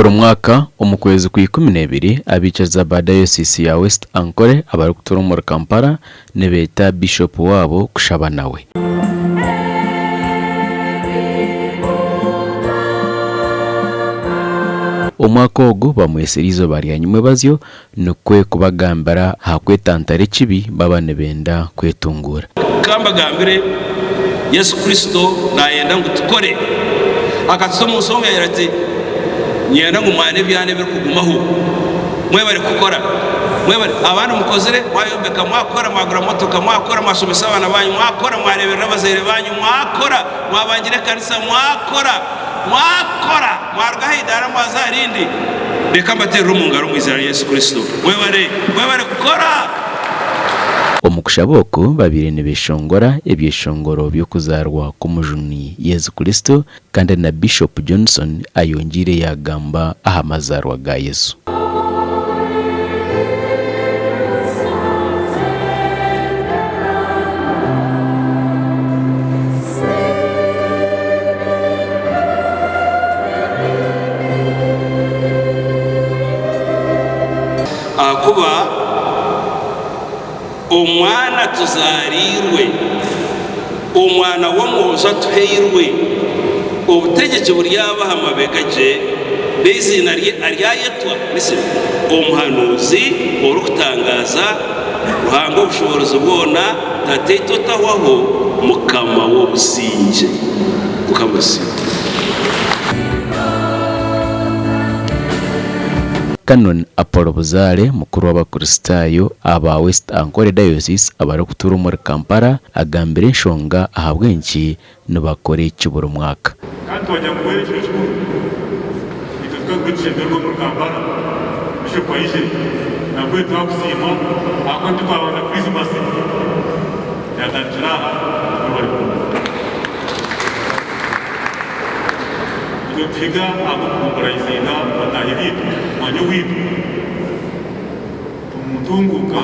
Buri mwaka omu kwezi kwa Ikumineebiri, abaikiriza ba Dayosiisi ya West Ankole abarikutuura omuri Kampala nibeeta Bishopu waabo kushaba nawe. Omwaka ogu bamwetsire eizooba rya nyimwebazyo nikwo kubagambira aha kwetantara ekibi baaba nibenda kwetunguura. Ka mbagambire, Yesu Kristo naayenda ngu tukore. Akatuta omu nsi omu yaagira ati, Niinyenda ngu mwane ebyana ebirikugumaho. Mwebare kukora. Mwebare. Abandi mukozire, mwayombeka, mwakora, mwagura motoka, mwakora, mwashomesa abaana baanyu, mwakora, mwareeberera abazaire baanyu, mwakora, mwabangira ekanisa, mwakora, mwakora, mwaruga aha idaara mwaza aha rindi. Reka mbateerere omu ngaro omu iziina rya Yesu Kristo. Mwebare. Mwebare kukora. Omu kushaba oku babaire nibeshongora ebyeshongoro by'okuzaarwa kw'Omujuni Yesu Kristo kandi na Bishop Johnson ayongyeire yaagamba aha mazaarwa ga Yesu. Ahakuba omwana tuzaariirwe, omwana w'omwojo atuhairwe, obutegyeki buryaba aha mabega gye, n'eiziina rye aryayetwa Omuhanuuzi Orikutangaaza, Ruhanga Ow'obushoboorozi Bwona, Tataitwe Otahwaho, Mukama w'obusingye. Mukama asiimwe. Canon Apollo Buzaare, mukuru w'abakristaayo aba West Ankole Diocese abarikutuura omuri Kampala agambire enshonga ahabw'enki nibakora eki buri mwaka. Kandi twagira ngu mbwenu ekiro kikuru itwe tukaguma nitushemererwa omuri Kampala, Bishop aije nabwe twakusiima ahakuba titwabanza Christmas yatandikira aha mwebare munonga. Itwe nituhiga ahabw'okuhumbura eiziina bataahi baitu, omwanya owaitu, omu ntunguuka,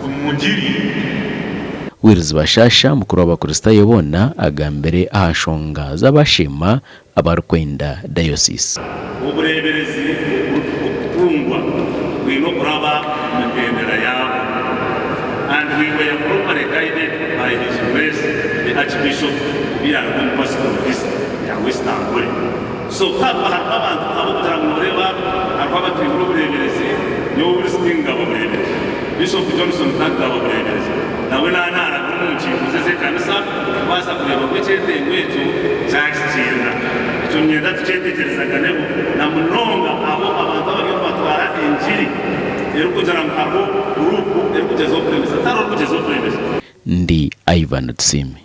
omu ngiri. Wills Bashasha, mukuru w'Abakristaayo boona agambire aha nshonga z'abasheema abarikwenda Dayosiisi. Obureeberezi oburikutungwa bwine okuraba omu mitendera yaabwo and we were properly guided by His Grace the Archbishop obu yaaruga omu Pastoral Visit ya West Ankole. So haba hariho abantu ahabw'okugira ngu nooreeba hariho abatungire obureeberezi, nyowe buri sitingaba bureeberezi. Bishop Johnson tagaba bureeberezi nawe naanaaraba omu ngingo ze z'ekanisa kubaasa kureeba ngu ekyetengo ekyo kyahikiirira. Ekyo niinyenda tukyetegyerezeganeho na munonga abo abantu abariyo nibatwara engiri erikugira ngu hariho guruupu erikugyezaho kuremesa. Tihariho orikugyezaho kuremesa. Ndi Ivan Tusiime.